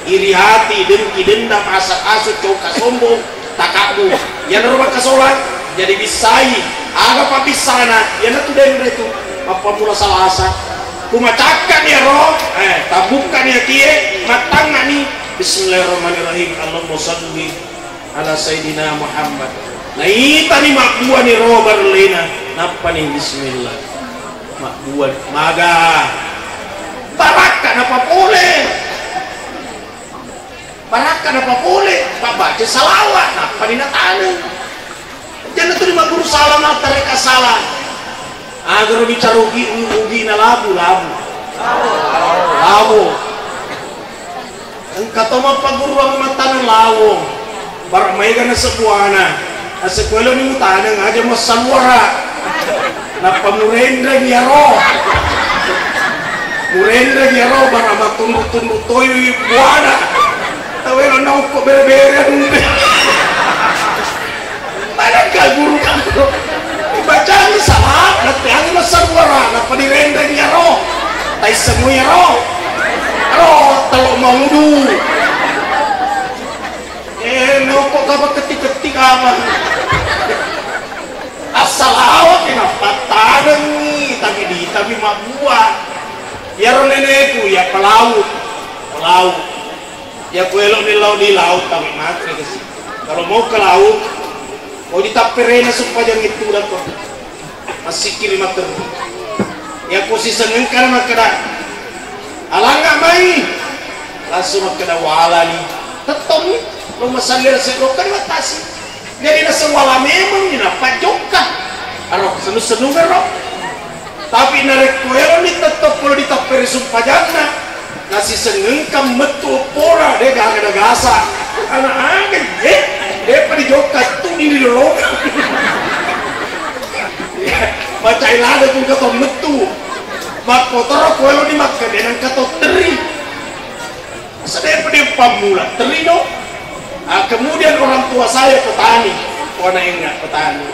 Iri hati, dengki, dendam, asak-asu, coka, sombong, takabbu. Iyanaro makkasolang, jadi bissai. Aga pabbissana, iyanatu denre tu. Mappammula Salasa. Ku macakkani ero, eh, tabbukkani atie, mattangngani. Bismillahirrahmanirrahim. Allahumma shalli ala Sayyidina Muhammad. Naitani mabbuani ro barellena, nappani bismillah. Mabbuani. Maga. Barakka napapole. Barakka napapole, pabbaca salawat, nappani nataneng. Janna tuli magguru salah, mattareka salah. Agaro bicara ugi, ugina labu, labu. Labu. Engka to mappagguru ammattaneng lawo. Bara maega nasebbuana. Nasekueloni mutaneng aja massaluara. Nappa murenreng iyaro. Murenreng iyaro bara mattunru-tunru toi buana. Tawero naukko bere-bere. Manengka guru kamu? Dibacani salah, natteangi massaruara, nappa direndeng iyaro. Taissengui iyaro. Ro, telo maudu. Eh, nokko kapa ketti-ketti kapa. Assalawat, nappa tadengi, tapi di, tapi mabbua. Iyaro neneku, iya pelau. Pelau. Iya ku elokni lao di laut, tapi mate kasi. Kalau mau ke laut, mau ditapperena sumpajang itu dako. Massikiri matteru. Iya ku sisengengkana makkeda, "Alangnga mai." Langsung makkeda, "Walani." Tettomi, lo masalli rasa lokka di batasi. Jadi naseng wala memang ni nappa jokka. Aro, sennu-sennungeng ro. Tapi narekko eloni tettong polo ditapperi sumpajanna, nasisengengkang mettu oppona, de gaga nagasa. Ana aga ye, depa dijokka tu di lolongang. Macai lada pun katong mettu. Makkotoro ko eloni makkedenang katong teri. Sedepa de pammula terino. Ah, kemudian orang tua saya petani, wana enga petani.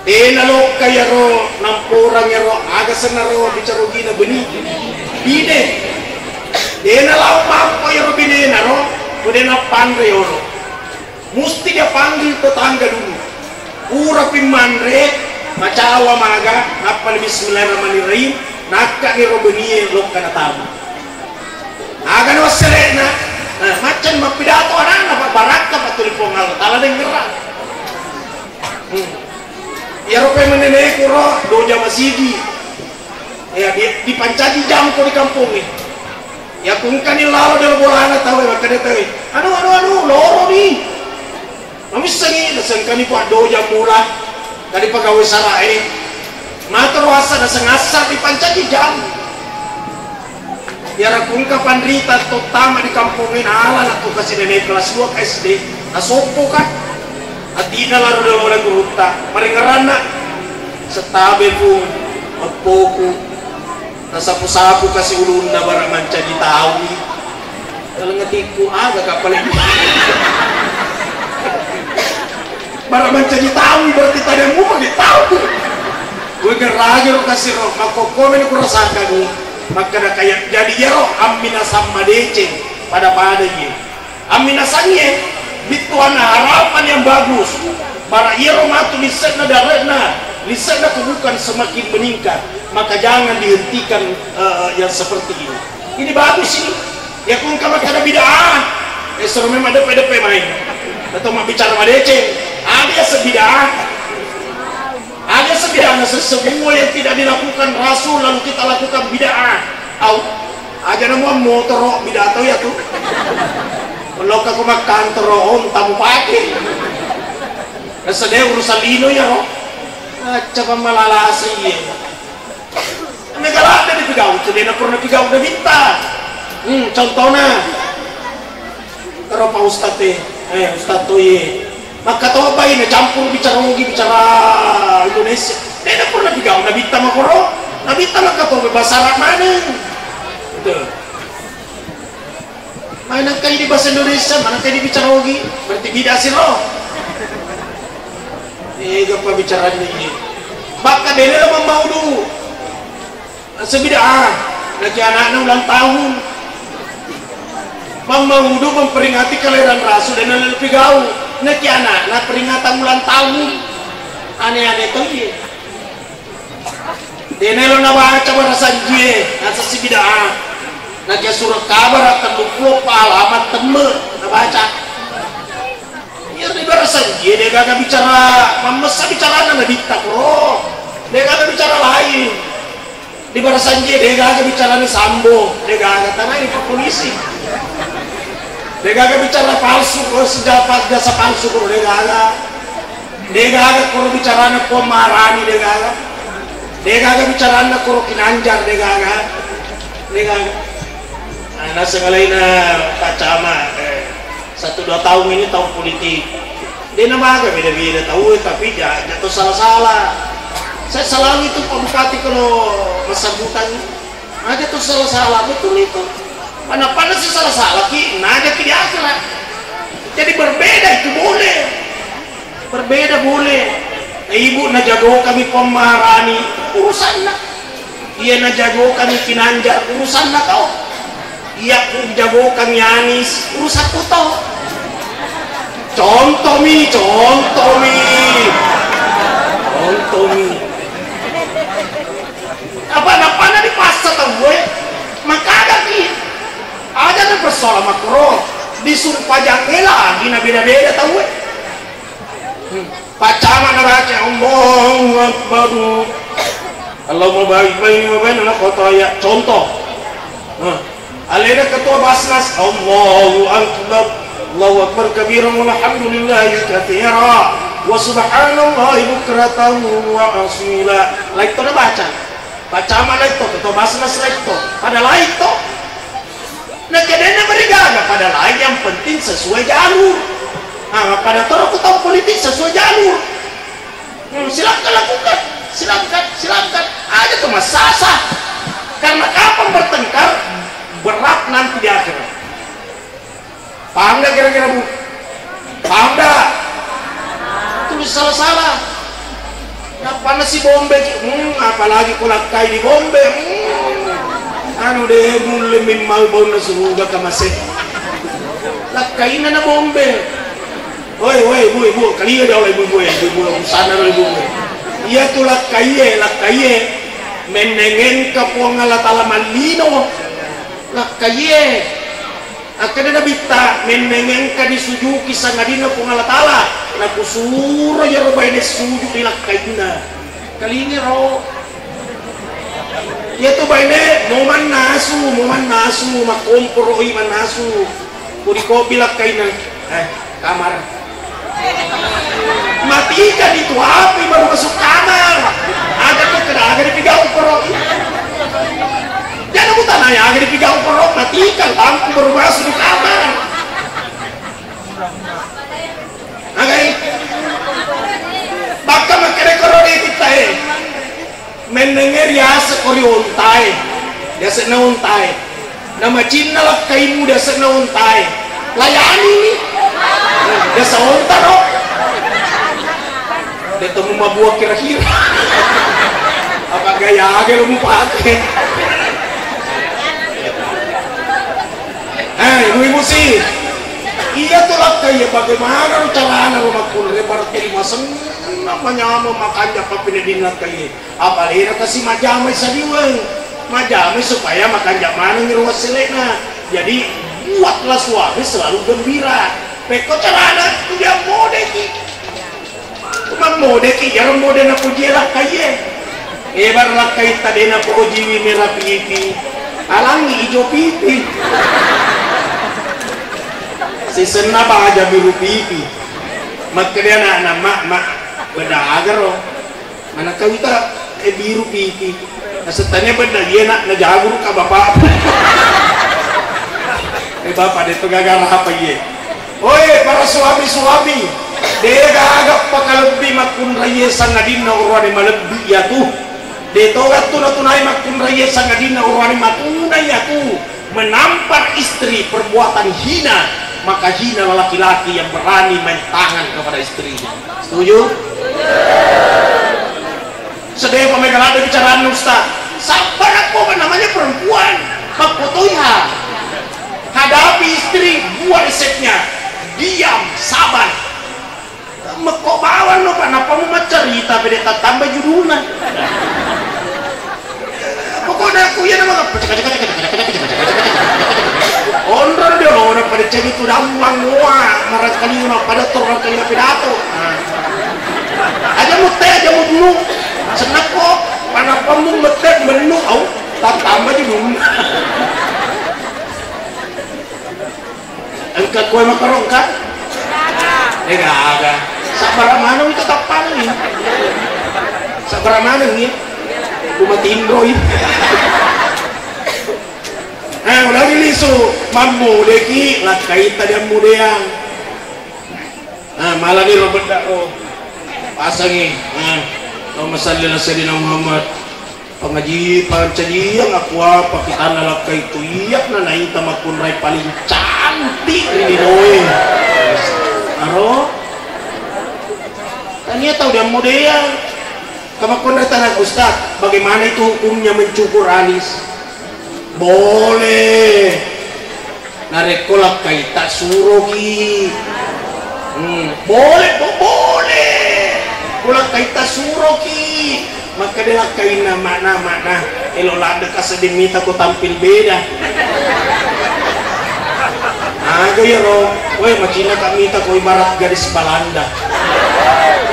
Dena lokka iyaro namporang iyaro aga sennaro bicara ogina beni. Bine. Dena lao mampo iyaro binena ro, ko dena panre yolo. Musti dia panggil tetangga dulu. Purapi manre, macawa maga, nappani bismillahirrahmanirrahim, nakkani ro benie lokka natamu. Aga no wassere'na, nah, maccani mappidato ananna, Pak, barakka, Pak, tuli Puang Allah Taala dengerang. Hmm. Iyaro pemeng neneku ro, doja masigi. Ya, di, dipancaji jangko di kampongnge. Ya, kungkani lalo dalam bolana tau, makkeda tau, "Anu, anu, anu, loro ni." Mamissengi, nasengkani Pak doja mula, tadi pegawai sarae. Matero asa naseng asa dipancaji jam. Iyaro kungka panrita tottama di kampongnge, nala nakko kasi nene kelas dua S D, nasoppo ka. Atina laro dolo oleh gurutta, maringeranna, "Settabe pung, eppoku." Nasapu-sapu kasi ulunna, bara mancaji taui. Dalam atikku, aga kapale. Bara mancaji taui berarti tadi mupa di taui. Gue gerage ro kasi ro, makkokkomen ku rasakan ni. Makkeda kayak jadi iyaro amminasang madeceng pada-pada ye. Amminasangnge, bittuanna harapan yang bagus. Bara iyaro matu lisse'na dare'na, lisse'na kubukan semakin meningkat, maka jangan dihentikan, eh, yang seperti ini. Ini bagus ini. Ya, kungka makkeda bid'ah. Eh, seru memang depe-depe main. Atau mabbicara madeceng. Ada ya sebid'ah. Ada sebid'ah, sesemua yang tidak dilakukan Rasul lalu kita lakukan bid'ah. Au, aja nemu motoro bid'ah tau ya tu. Lokka ko makkantoro, oh, tamu pake. Rasa deh urusan lino ya ro. Acca pammalala asli ya. Negara ada di pigau, tu dia pernah pigau udah minta. Hmm, contohnya. Ero Pak Ustaz e, eh, Ustaz Toye. Makkatobai nacampur bicara Ogi, bicara Indonesia. Dena pura napigau Nabitta makoro. Nabitta makkatobai bahasa Arab maneng. Gitu. Main nangkai di bahasa Indonesia, mana kai di bicara Ogi. Berarti bida siro. Eh, gapa bicara ini. Bakka dena lo mammaudu. Sebid'ah, naki anakna ulang tahun. Mammaudu memperingati kelahiran Rasul dan lebih gau. Naki anakna peringatan ulang tahun. Aneh-aneh to iye. Dena lo nabaca barasanjie, nasa sibid'ah. Naki surat kabar tellu puluh halaman tembe nabaca. Iya, di barasanjie, de gaga bicara, mammessa bicarana Nabitta, bro. De gaga bicara lain. Di barasanjie, de gaga bicarana Sambo, de gaga tanai Pak Polisi. De gaga bicara palsu, ko seja-, jasa palsu, ko de gaga. De gaga koro bicarana Puang Maharani, de gaga. De gaga bicarana koro Kinanjar, de gaga. De gaga. Nah, naseng alaina Pak Camat, eh, satu dua tahun ini tahun politik. De namaga beda-beda tau, eh, tapi ja-, jatuh salah-salah. Saya selalu itu Pak Bupati kalau bersambutan, aja tuh salah-salah, betul itu. Mana-mana sih salah-salah ki, naja ki di akhirat. Jadi berbeda itu boleh. Berbeda boleh. Ibu najagokangngi Puang Maharani, urusanna. Iya najagokangngi Kinanjar, urusanna to. Iya ku jagokangngi Anies, urusanku to. Contoh mi, contoh mi. Contoh mi. Apa napana dipassa tauwe? Makadaki. Aja na persoalan makro. Disumpah jange lagi na beda-beda tauwe. Hmm. Pak Camat nabaca, "Allahu Akbar. Allahumma barik baini wa baina khataya." Contoh. Nah, alena ketua Basnas, "Allahu Akbar. Allahu Akbar kabiran walhamdulillahi katsira. Wa subhanallahi bukratan wa asila." Laitto nabaca. Pak Camat laitto, ketua Basnas laitto. Pada laitto. Nah, kedena berigaga, pada lain yang penting sesuai jalur. Nah, pada toro ku tahun politik sesuai jalur. Hmm, silakan lakukan, silakan, silakan. Aja tuh masasa. Karena kapan bertengkar, berat nanti di akhirat. Paham nggak kira-kira, Bu? Paham nggak? Tulis salah-salah. Napana si bombe, hmm, apalagi ko lakkai di bombe. Hmm. Anu de mulle mimmau baunna suruga kamase. Lakkaina na bombe. Woi, woi, bu, bu, kalia dia oleh ibu-ibu, ibu-ibu, busana oleh ibu-ibu. Iya tu lakkaiye, lakkaiye. Mennengengka Puang Allah Ta'ala mallino. Lakkaiye. Akkeda Nabitta, mennengengka disujuki sangadinna Puang Allah Ta'ala. Nakusuro iyaro baine suju ri lakkainna. Kalingero. Iya tu baine, mo mannasu, mo mannasu, makkomporo'i mannasu. Ko dikopi lakkainna, eh, kamar. Matikan itu api baru masuk kamar. Ada tu kena, aga dipigau koro. Jangan aku tanya, aga dipigau koro, matikan lampu baru masuk di kamar. Agai. Bakka makkeda koro de kita, eh. Mennengnge riaseng ko ri ontae, riasenna ontae. Namacinna lakkaimu riasenna ontae. Layani ni. Riaseng onta ro. De' temu mabua kira-kira. Apa gaya aga lo mupake? Eh, ibu-ibu sih. Iya tu lakkai, bagaimana lo carana lo makkunrai, berarti maseng manyameng makanja papinedin lakkai. Apalena kasi majjamai saliweng, majjamai supaya makanja maneng ro wassele'na. Jadi, buatlah suami selalu gembira. Pekko carana, tu dia modeki. Mammodeki, iyaro mode napojie lakkaiye. Ebar lakkai tadena pojiwi mera pipi, alangi ijo pipi. Sisenna baja biru pipi. Makkeda anakna, "Mak, mak, beda agaro." Mana kau ita, eh, biru pipi. Nasettane benda iye nak, najaguru ka bapak. Eh, bapak de to gaga apa iye. Oi, para suami-suami, de gaga pakalebbi makkunraiye sangadinna urwane malebbi iyatu. De to gattu natunai makkunraiye sangadinna urwane matuna iyatu. Menampar istri perbuatan hina, maka hinalah laki-laki yang berani main tangan kepada istrinya. Setuju? Sedih apa mega lada bicaraan Ustaz. Sabar apa namanya perempuan. Makkotoiha. Hadapi istri, buat resepnya. Diam, sabar. Mekko bawang no, Pak, nappa mu maccarita, pede tattamba judulna. Pokokna aku iya nama onro dia lo, pada cagi tu damang wa, marangkali ma pada torang kali pidato. Aja mu teh, aja mu dulu. Senako, panappa mu mete menu au, tattamba judulna. Engka koe makarongka? Eh, gaga. Sabbara maneng itu tappangi. Sabbara maneng ya. Kuma tinroi. Eh, udah lisu. Mammu deki, lakkaita dia mudeang. Ah, malani ro bedda ro. Pasangi. Ah, Allahumma salli ala sayyidina Muhammad. Pangaji, pancajiang aku apa kitanna lakkai tu iya na naita makkunrai paling cantik ri linoe. Aro? Tania tau dia modea. Kamakkunrai tanah Ustaz, bagaimana itu hukumnya mencukur alis? Boleh. Narekko lakkaita suroki. Hmm, boleh, bo-, boleh. Ko lakkaita suroki. Makkeda lakkainna, "Makna, makna, elo ladde kasedding mita ko tampil beda." Aga iyaro, weh, macina ka mita ko ibarat gadis Balanda.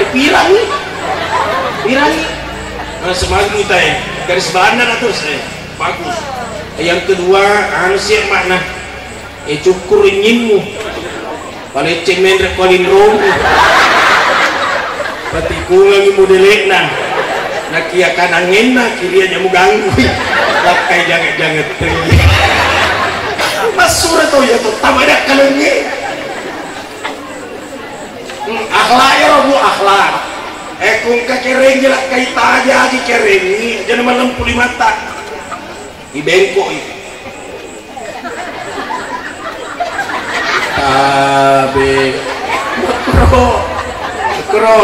Eh, pirangi? Pirangi? Nah, semagi mita, eh. Gadis Balanda na terus, eh. Bagus. Yang kedua, anu sih makna, eh, cukur ringingmu. Palecce menre paling romu. Patikungangi modele'na. Nakia kanangenna, kiria jamu ganggu. Lakkai janget-janget teri. Massura to ya to, tamada kalengnge. Hmm, akhlak ya, Robu, akhlak. Eh, kungka kereng jelak kai taja aji kerengi, jadi malam pulimata. Ibengkoi. Tabe. Kro. Kro.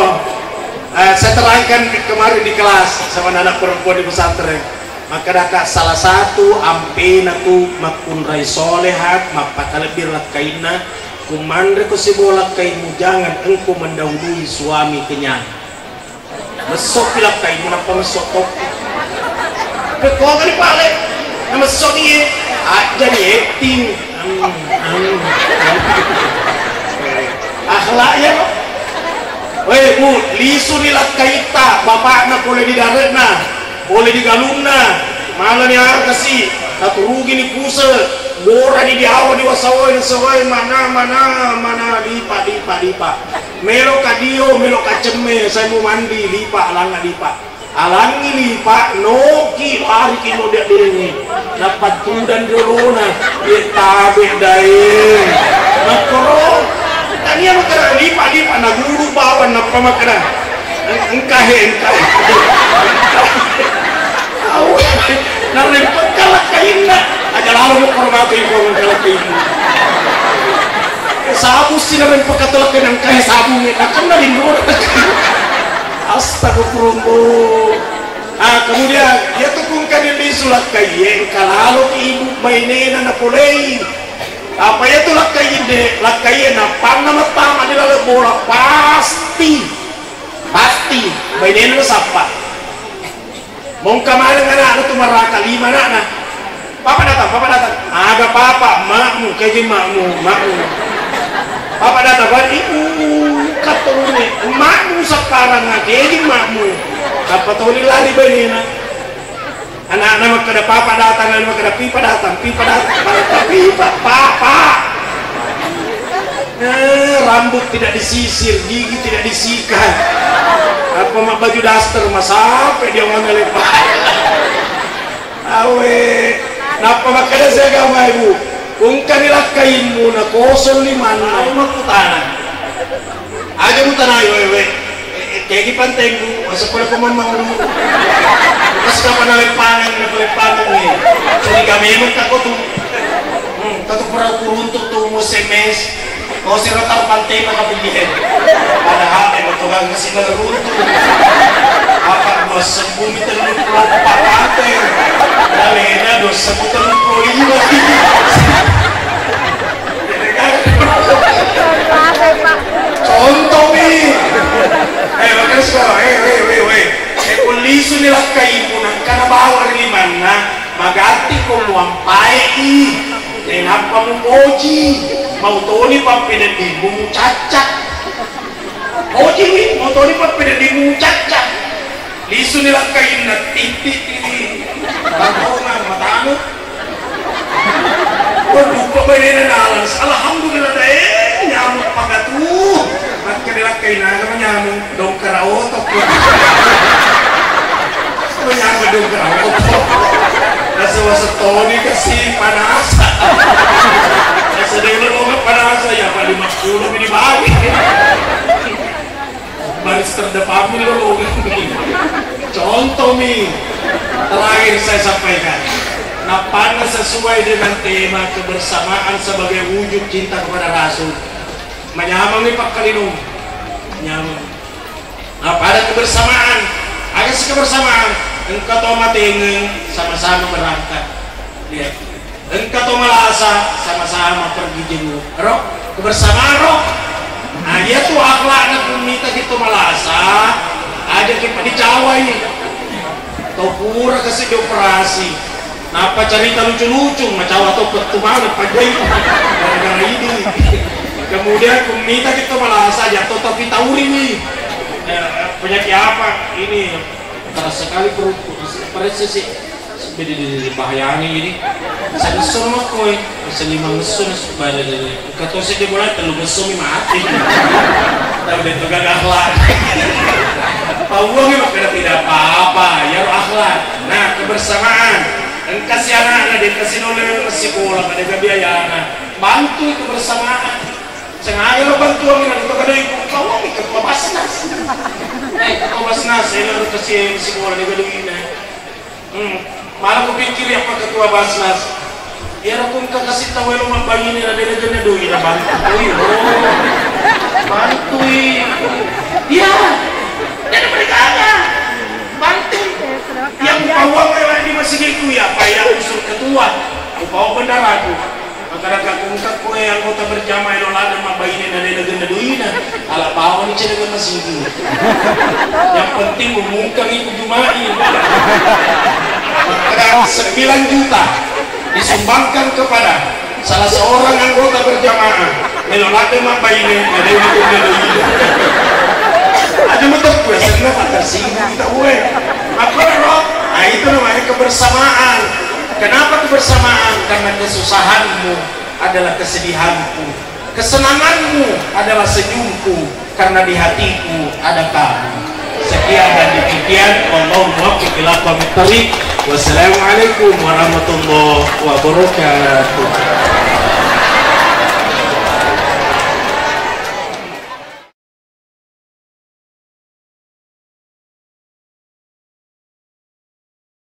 Eh, saya terangkan di, kemarin di kelas sama anak perempuan di pesantren. Maka daka salah satu ampena tu makkunrai solehat, mappakalebbi lakkainna, Kumanre ko sibola kaimu, jangan engkau mendahului suami kenyang. Messopi lakkaimu nappa messo tokki. Pekkoga ni pale. Na messo ni e. Aja ni acting. Hmm, hmm. Akhlak ya lo. Weh, Bu, lisu ni lakkaitta, bapakna pole di dare'na. Pole di galunna, manani aga si, naturugi ni puse, bora ni diawa di wasawae, nasawae, mana, mana, mana, lipa, lipa, lipa. Melo ka dio, melo ka cemme, sai mu mandi, lipa, alangnga lipa. Alangngi lipa, noki, lari ki no dia direngi. Nappa tudang di olona, ye tabe dae. Makkoro, tania makkeda lipa, lipa, naguru bawang, nappa makkeda. Eng-, engka he, engka he. Au, narempekka lakkainna. Aja lalo mo koro mate ko engka lakkainna. Sabu si narempekka to lakkainna, engka he sabu ni. Nakenna di nura. Astagfirullah. Ah, kemudian, iya tu kungka di lisu lakkai, engka lalo ki ibu bainena napolei. Apa iya tu lakkai de, lakkai nappanna mattama di laleng bola, pasti. Pasti bainena nasappa. Mongka maneng anakna tu maraka lima anakna. Papa datang, papa datang. Aga papa, makmu, kegi makmu, makmu. Papa datang, balik, uh, katone, makmu sapparang, kegi makmu. Apa toni lari bainena. Anakna makkeda, "Papa datang," anu makkeda, "Pipa datang, pipa datang, papa, pipa, papa." Eh, rambut tidak disisir, gigi tidak disikat. Apa mak baju daster, masape dia mana lepa. Awe, nappa makkeda saya agama ibu. Engkani lakkaimmu na kosong limanna. Awe makkutana. Aja mutanai wewe. Eh, eh, kegi pantengku, masa pada pemamang dulu. Pas kapan naleppangan, naleppangan nih. Curiga memang tak kau tuh. Hmm, tak tuh pernah kuruntuk tuh mau S M S. Kau sih rata pantai maka pilihan. Padahal memang tuh gak ngasih ngeruntuk. Apa gua sebut itu lupa pantai. Dalena dosa putar lupa lima. Contoh mi. Eh, makanya sekarang, eh, weh, weh, weh. Eh, polisi ni lakkai punang karena bawa ri limanna, magatti ko muampai i. Eh, nappa mupoji, mau toni pappededdimu mucacca. Poji mi, mau toni pappededdimu mucacca. Lisuni lakkainna, titti, titti. Batongang matanu. Waduh, kok bainena nalangsa. Alhamdulillah, deh, nyamuk pagatu. Makkeda lakkainna, aga manyamuk? Dongkara oto. Manyamuk dongkara oto. Rasa wasa toni kasi panasa. Rasa delo lo panasa, ya, paling makkulo ini balik. Baris terdepanmi lo. Contoh mi, terakhir saya sampaikan. Nappanna sesuai dengan tema kebersamaan sebagai wujud cinta kepada Rasul. Manyameng mi pakkalinung. Manyameng. Nah, pada kebersamaan. Ada si kebersamaan. Engka to matengeng sama-sama berangkat. Lihat. Engka to malasa sama-sama pergi jenguk. Ro, kebersamaan ro. Nah, iya tu akhlakna kumita kita malasa. Aja kita dicawai. To pura kasi dioperasi. Napa cerita lucu-lucu, macawa to pettu mana pajai. Gara-gara ini. Kemudian kumita kita malasa, jatuh tapi tauri nih. Eh, penyakit apa? Ini keras sekali perutku. Perut sisi. Bede, bede, bede, bahayani ini. Saya ngesso makko, eh. Saya lima ngesso, ngesso. Bede, bede, bede. Buka tosi dia mulai, telu ngesso mi mati. Tapi dia tuh gak akhlak. Pauang memang kena tidak apa-apa, ya akhlak. Nah, kebersamaan. Engkasi anak-anak, dia kasih noleh, masih sekolah, pada gabi ayana. Bantu itu kebersamaan. Sengaja lo bantuan ini, itu kada ikut. Pauang itu ketua Basnas. Eh, ketua Basnas, saya lo kasih sekolah, dia gabi ini. Hmm, malah kupikir ya Pak Ketua Basnas. Ya aku engka kasih tahu lo mabangini ada rencana doi na bantu. Doi, oh. Bantui. Iya. Jadi mereka ada. Bantu. Yang bawa lewat di masjid itu ya Pak ya usul ketua. Bawa bendara aku. Makkadaka engka koe anggota berjamaah elo ladde mabbaine na de' nagenna doina, ala bawani cedde masigi. Yang penting umumkan itu Juma'i. Makkada sembilan juta disumbangkan kepada salah seorang anggota berjamaah, melo ladde mabbaine na de' nagenna doina. Aja matekku ya senna tak tersinggung kita gue. Makkoro, nah, itu namanya kebersamaan. Kenapa kebersamaan? Karena kesusahanmu adalah kesedihanku, kesenanganmu adalah senyumku, karena di hatiku ada kamu. Sekian dan demikian, wallahu muwaffiq ila aqwamit thariq. Wassalamualaikum warahmatullahi wabarakatuh.